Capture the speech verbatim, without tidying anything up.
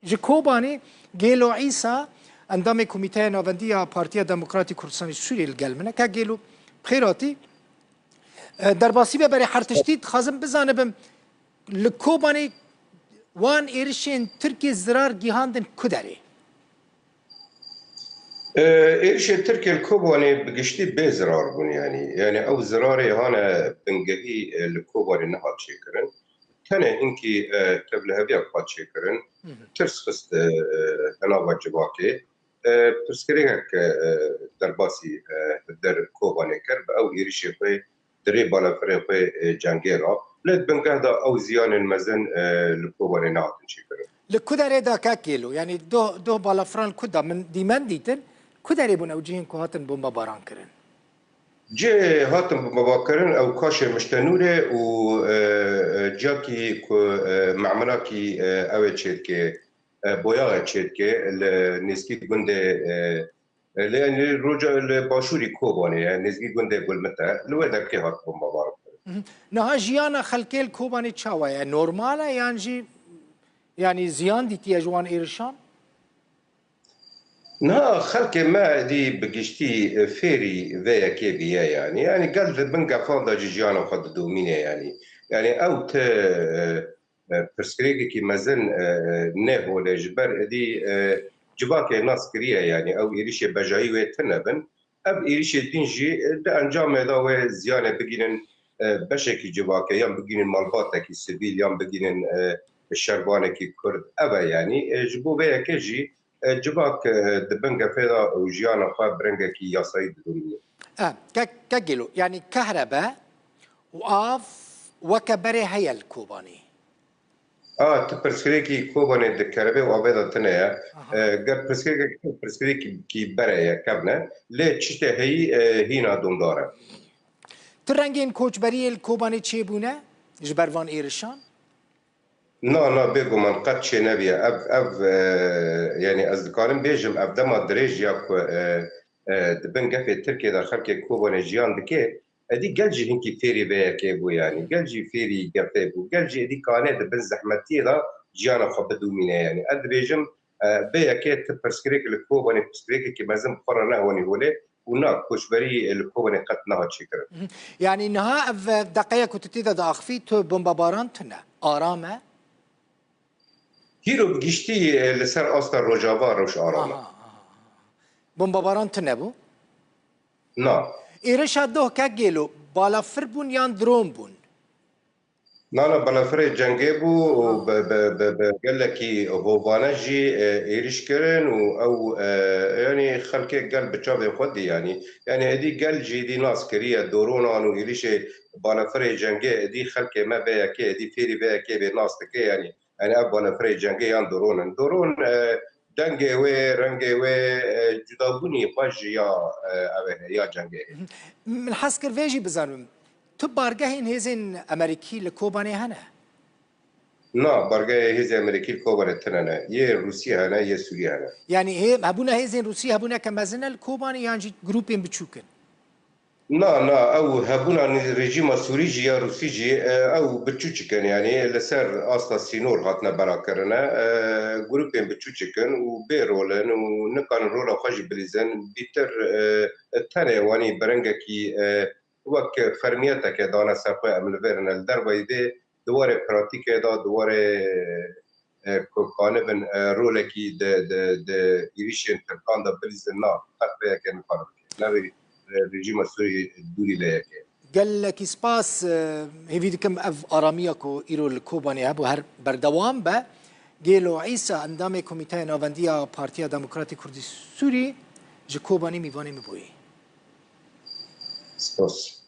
Ji Kobanê Gêlo Îsa, endamê Komîteya Navendî ya Partiya Demokratî Kurdistanê Sûriyê li gel min e. Ka Gêlo, bi xêr hatî. E, derbasî be berê her tiştî, dixwazim bizanibim, li Kobanê wan êrişên Tirkiyê zirar gihandin ku derê? E, êrişê Tirkiyê li Kobanê bi giştî bê zirar bûn, yanî. Yanî ew zirarê hane bingehî, e, li Kobanê nehat çêkirin. Tenê hinkî, e, tevliheviya hat çêkirin. Hı hı. Tirs xist, e, e, di nava civakê. E, pirsgirêkek, e, derbasî, e, li der Kobanê kir, bi ew êrişê xwe di rê balafirê xwe, e, cengê re. Lê di bingeh de ew ziyanên mezin, e, li Kobanê nehatin çêkirin. Li ku derê da kek Gêlo? Yanî doh, doh balafiran ku da? Min dîmen dîtin. Ku derê bûn ew cihên ku hatin bombebaran kirin? Cihê hatin bombebakirin ew kaşê Miştenûrê û, e, e, ciyakî ku, e, memilakî, e, ew ê çêdike, e, boyaxê çêdike li nêzkî gundê, e, e, li, li roca, li başûrî Kobanê ye, nêzkî gundê Gulmit e. Li wê derkê hat bombebaran kirin. Mhm. Niha jiyana xelkê li Kobanê çawa ye? Normal e yan jî, yanî ziyan dîtiye ji wan êrişan? Niha xelkê me êdî bi giştî, e, fêrî vê yekê bûye, yanî. Yanî gel di bin gefan de jî jiyana xwe didomîne, yanî. Yanî ew ti, e, e, pirsgirêkekî mezin, e, e, ne hol e, ji ber êdî, e, civakê nas kiriye, yanî ew êrişê bejayî wê tune bin. Ev êrişê din jî, e, di encamê de wê ziyanê bigînin, e, beşekî civakê, yan bigînin malbatekî sivîl, yan bigînin, e, şervanekî Kurd. Ev e, yanî, e, ji bo vê yekê jî, e, civak, e, di bin gefê de û jiyana xwe bi rengekî yasayî didomîne. E, ke, ke Gelo, yanî kehrebe û av weke berê heye li Kobanê? A, tu pirsgirêkî Kobanê di kerebê û avê de tune ye. Aha. E, ger pirsgirêkek, pirsgirêkî bere ye, kevn e. Lê çiştê heyî, e, hîna domdar e. Tu rengên koçberiyê li Kobanê çêbûne ji ber van êrişan? Na, na, bêguman qet çênebûye. Ev, ev, e, yanî ez dikarim bêjim, ev dema dirêj ya ku, e, e, di bin gefê Tirkiyê de xelkê Kobanê jiyan dike, êdî gel jî hinkî fêrî vê yekê bû, yanî. Gel jî fêrî gefê bû. Gel jî êdî kanê di bin zehmetiyê de jiyana xwe bidomîne, yanî. Ez dibêjim, e, vê yekê ti pirsgirêk li Kobanê, pirsgirêkekî mezin bi xwe re nehonî holê û na, koçberî li Kobanê qet nehat çêkirin. Mhm. Yanî niha ev, e, deqeya ku tu tê de diaxivî, tu bombebaran tune, aram e? Hîro bi giştî, e, li ser asta Rojava rewş aram e. Aha, aha. Bombebaran tune bû? Na. Êrişa doh kek Gelo, balafir bûn yan dron bûn? Na, na, balafirê cengê bû û Ha. bi, bi, bi, bi gelekî hovane jî, e, êrîş kirin û ew, e, yanî xelkê gel bi çavê xwe dî, yanî. Yanî êdî gel jî dî nas kiriye, dronan û êrîşê balafirê cengê êdî xelkê me vê yekê, êdî fêrî vê yekê bê nas dike, yanî. Yanî ev balafirê cengê yan dron in. Dron, e, dengê wê, rengê wê, e, cudabûnî xwe ji ya, e, ew e, ya cengê. Min hez kir vê jî bizanim. Tu bargehên hêzên Amerîkî li Kobanê hene? Na, bargehê hêzên Amerîkî li Kobanê tune ne. Yê Rûsî hene, yê Sûrî hene. Yanî hê-, hebûna hêzên Rûsî hebûneke mezin e li Kobanê yan jî grûpên biçûk in? Na, na, ew hebûna nî-, rejîma Sûrî jî ya Rûsî jî, e, ew biçûçik in, yanî li ser asta sînor hatine berakirine, e, grûpên biçûçik in û bê rol in û nikarin rola xwe jî bilîzin. Bîtir, e, tenê wanî bi rengekî, e, wek fermiyeteke dane ser xwe, em li vêr ne. Li derveyî vê di warê pratîkê de, di warê, e, ku kanibin, e, rolekî di, di, di êrîşên Tirkan de bilîzin, na, qet vê yekê nikare bike. Navê, e, rejîma Sûriyê dûrî vê yekê. Gelekî spas, e, hêvî dikim ev aramiya ku îro li Kobanê hebû her berdewam be. Gêlo Îsa, endamê Komîteya Navendî ya Partiya Demokratî Kurdî Sûrî, ji Kobanê mîvanê min bûyî. Spas.